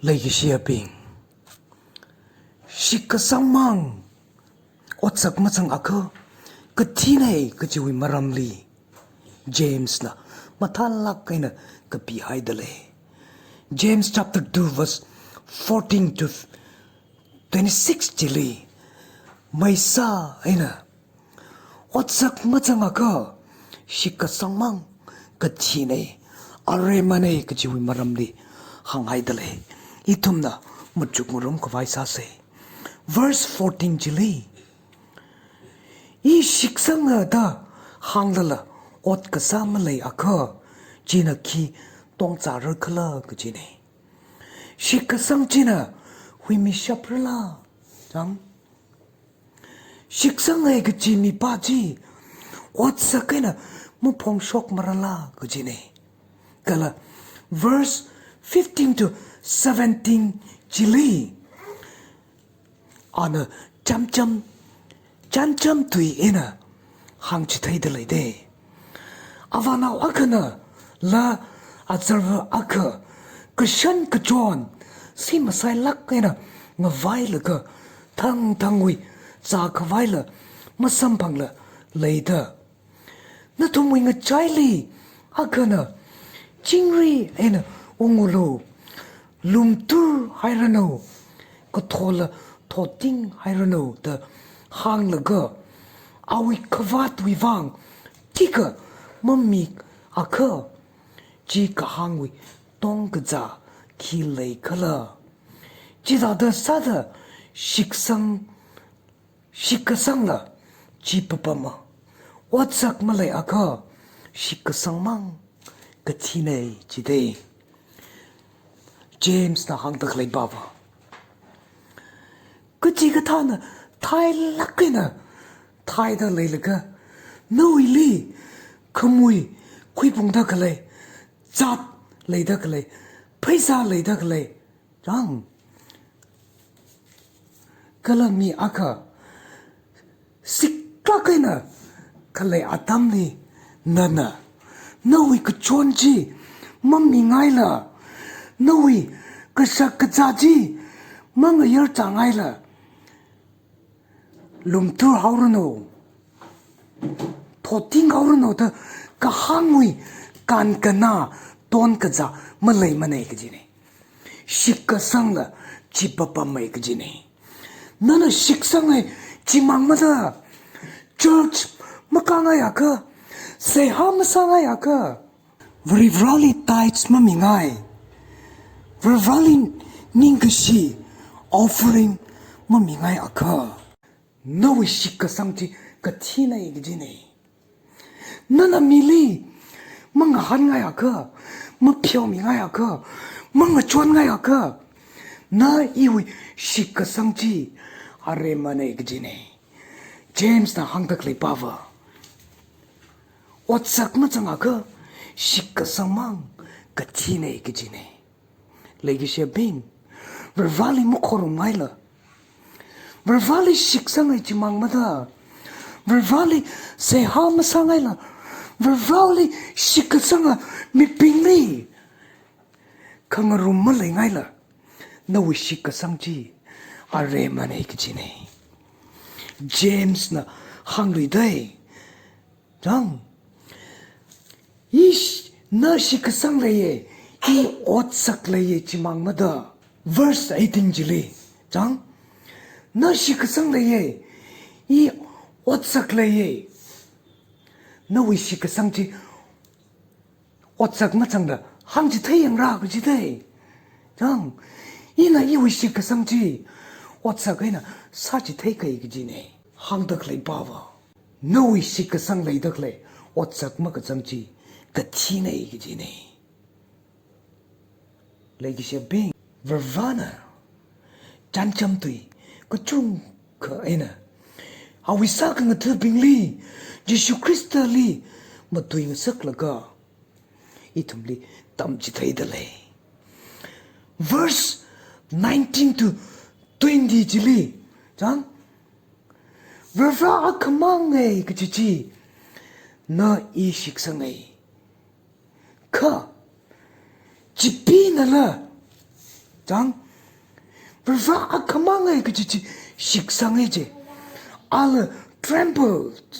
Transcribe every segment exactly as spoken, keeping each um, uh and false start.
Leikashiyabing, shitkasangmang otsak machangakha kathinei kajiwui maramli James na mathālāk eina kapihaida lei. James chapter two verse fourteen to twenty-six chili, maisā eina otsak machangakha shitkasangmang kathinei, aremanei kajiwui maramli hānghaida lei. Ithumna machukngarum khavai sāsei. Verse fourteen chili, I shitkasanga da hānglala ot kasā maleiakha, china khi tongzāra khala kajinei. Shitkasang china huimishaprala? Chang. Shitkasangei kaji mipā chi otsak eina maphongshokmarala kajinei. Kala verse fifteen to seventeen chili, ana chamcham, chamcham tui eina hāngchitheida leidei. Avānao akhanala azarva akha kashan kachon si masailāk eina ngavailaga thangthangwui zākhavaila masamphangla leida, nathumwui ngachaili akhana chingri eina ungulu, lumtur hairanu, kathola thoting hairanu da hānglaga, awui khavātwui vang thika mamiakha, chi kahāngwui tongkazā khi leikhala? Chithāda sāda shitkasang, shitkasangla chi papama, otsak maleiakha shitkasangmang kathinei jidei. James na hāngda khalei pāva, kachikathāna thailāk eina thaida leilaga, nawuili khamui khuiphungda khalei, zat leida khalei, pheisā leida khalei, chang. Kala mi akha siklāk eina khalei atamli nana nawui kachon chi mamingaila, nawui kashak kazā chi mangayar chāngaila, lumtur haoranu, thoting haoranu da kahāngwui kankanā tongkazā maleimanei kajinei. Shitkasangla chi papamei kajinei. Nana shitkasangei chimang mada, church makāngaiakha, seihā masāngaiakha, Varivarali tithes mamingai, Varivarali ningkashi offering mamingaiakha, nawui shitkasang chi kathinei kajinei. Nana mili mangahānngaiakha, mapheomingaiakha, mangachonngaiakha, na iwui shitkasang chi aremanei kajinei. James na hāngda khalei pāva, otsak machangakha shitkasangmang kathinei kajinei. Leikashiyabing, Varivarali makhorumngaila, Varivarali shitkasangei chimang mada, Varivarali seihā masāngaila, Varivarali shitkasanga mibingli khangarum maleingaila, nawui shitkasang chi aremanei kajinei. James na hāngluidei. Chang. I sh-, na shitkasang leiye, i otsak leiye chimang mada. Verse eighteen chili, chang. Na shitkasang leiye, i otsak leiye. Nawui shitkasang chi otsak machangda hāngchithei yangra kajidei. Chang, ina iwui shitkasang chi otsak eina sāchithei kai kajinei. Hāngda khalei pāva, nawui shitkasang leida khalei otsak makachang chi kathinei kajinei. Leikashiyabing, Varivarana chānjam tui kachungkha eina awui sākhangathabingli, Jishu Khristali matuingasaklaga ithumli tamchitheida lei. Verse nineteen to twenty chili, chang, Varivara akhamang ngai kaji chi, na i shitsangei. Kha, chipinala, Tang, Varivara akhamang ai kaji chi shitsanga ji. Ala trembled.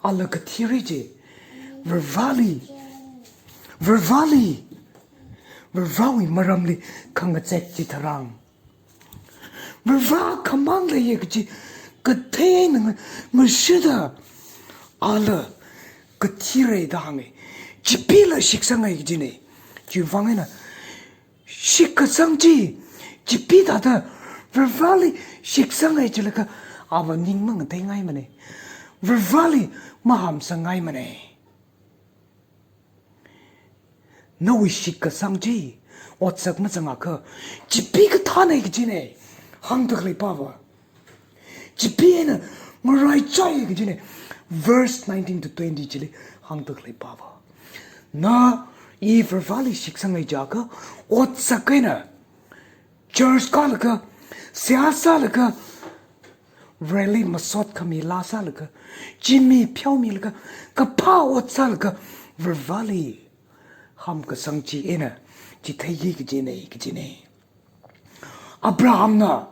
Ala kathira ji. Varivarali. Varivarali. Varivarawui maramli khangachek chitharan, Varivara akhamang leiya kaji kathei eina nga-, ngashida ala kathira da hānga. Chibingla shitsanga kajina. Chiwuivang eina shitkasang chi, chibing thāda Varivarali shitsanga jilaga ava ning mangateingaimana. Varivarali mahamsangngaimana. Nawui shitkasang chi otsak mazangakha, chibing kathāna kajina, hāngda khalei pava. Chibing eina ngaraichai kajina, verse nineteen to twenty chili hāngda khalei pava. Na, i Varivarali shitsanga jiakha, otsak eina church kālaga, seihā sālaga, Vareli masot khami laa sālaga, chimi pheomilaga, kaphā ot sālaga, Varivarali hamkasang chi eina chitheiya kajina, kajina. Abrahamna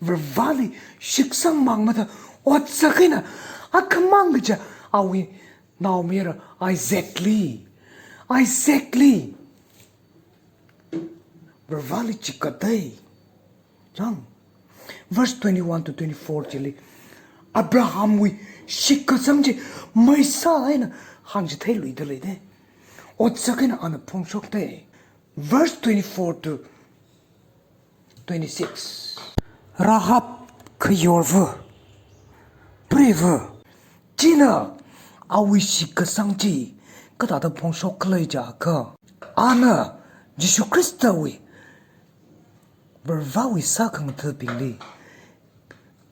Varivarali shitsangmang mada otsak eina akhamang kaja awui naomayara Isaacli, Isaacli Varivarali chikatei. Chang. Verse twenty-one to twenty-four chili Abrahamwui shitkasang chi maisā eina hāngchitheiluida leida. Otsak eina ana phongshokta. Verse twenty-four to twenty-six. Rahab khayorva, preiva, china awui shitkasang chi kathāda phongshok khala jiakha, ana Jishu Khristawui Varivarawui sākhangathabingli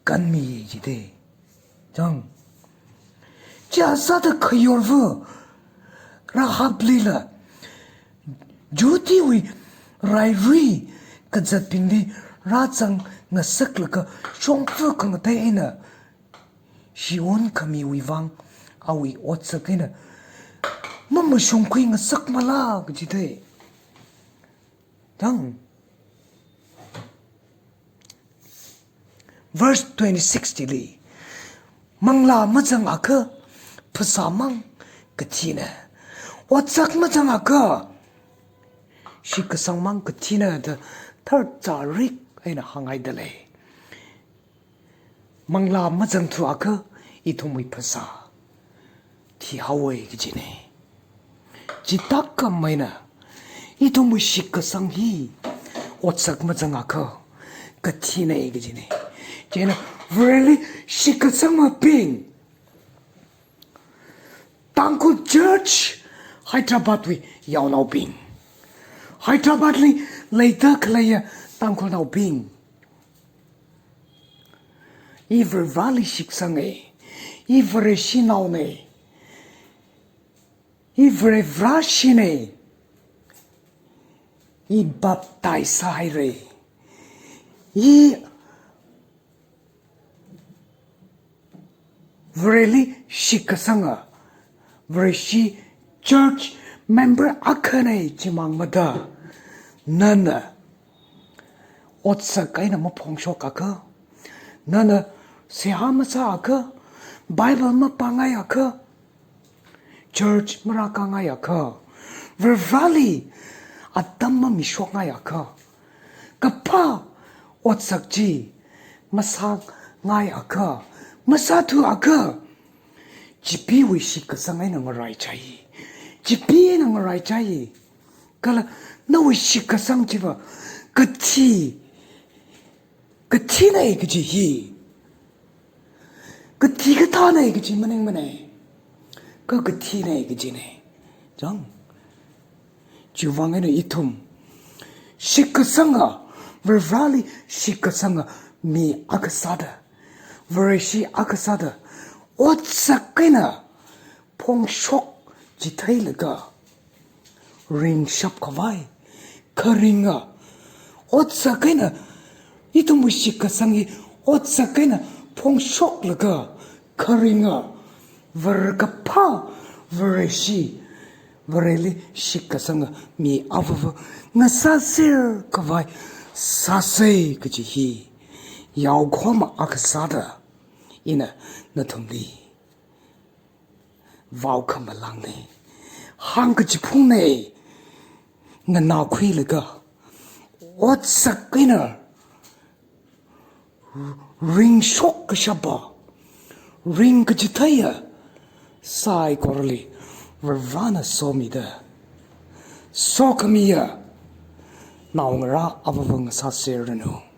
kanmiya jida. Chang. Chiya sāda khayorva Rahablila Jihudawui rairui kazatbingli rāzang ngasaklaga shongfa khangatei eina shiwun khamiwui vang awui otsak eina mamashungkhui ngasakmala kajida. Tang. Verse twenty-six chili, manglā mazangakha phasāmang kathina, otsak mazangakha shitkasangmang kathina da tharchārik eina hānghaida lei. Manglā mazangthuakha ithumwui phasā thihaowa kajina. Chithākhameina ithumwui shitkasang hi otsak mazangakha kathina kajina. Chieina Vareli shitkasangmabing, Tangkhul Church Hyderabadwui yaonaobing, Hyderabadli leida khaleiya Tangkhulnaobing, i Varivarali shitsanga, i Vareshinaona, i Varivarashina, i baptize sāhaira, i Vareli shitkasanga, Vareshi church member akhana chimang mada, nana otsak eina maphongshokakha, nana seihā masāakha, Bible mapāngaiakha, church marākāngaiakha, Varivarali atam mamishokngaiakha, kaphā otsak chi masāngaiakha, masāthuakha, chibingwui shitkasang eina ngaraichai. Chibing eina ngaraichai. Kala nawui shitkasang chiva kathi, kathina kaji hi, kathi kathāna kaji maningmana. Kha kathina kajina. Chang. Chiwuivang eina ithum shitkasanga, Varivarali shitkasanga mi akha sāda, Vareshi akha sāda, otsak eina phongshok chitheilaga ringshap khavai, kharinga, otsak eina, ithumwui shitkasang hi otsak eina phongshoklaga kharinga, Vare kaphā, Vareshi, Vareli shitkasanga mi avava ngasāser khavai sāsei kaji hi yaokhoma akha sāda ina nathumli vaokhamalangna. Hāngkachiphungna, nganākhuilaga otsak eina ringshok kashapa, ringkachitheiya saikorali Varivarana somida, sokhamiya naongarā avāva̱ ngasāserranu.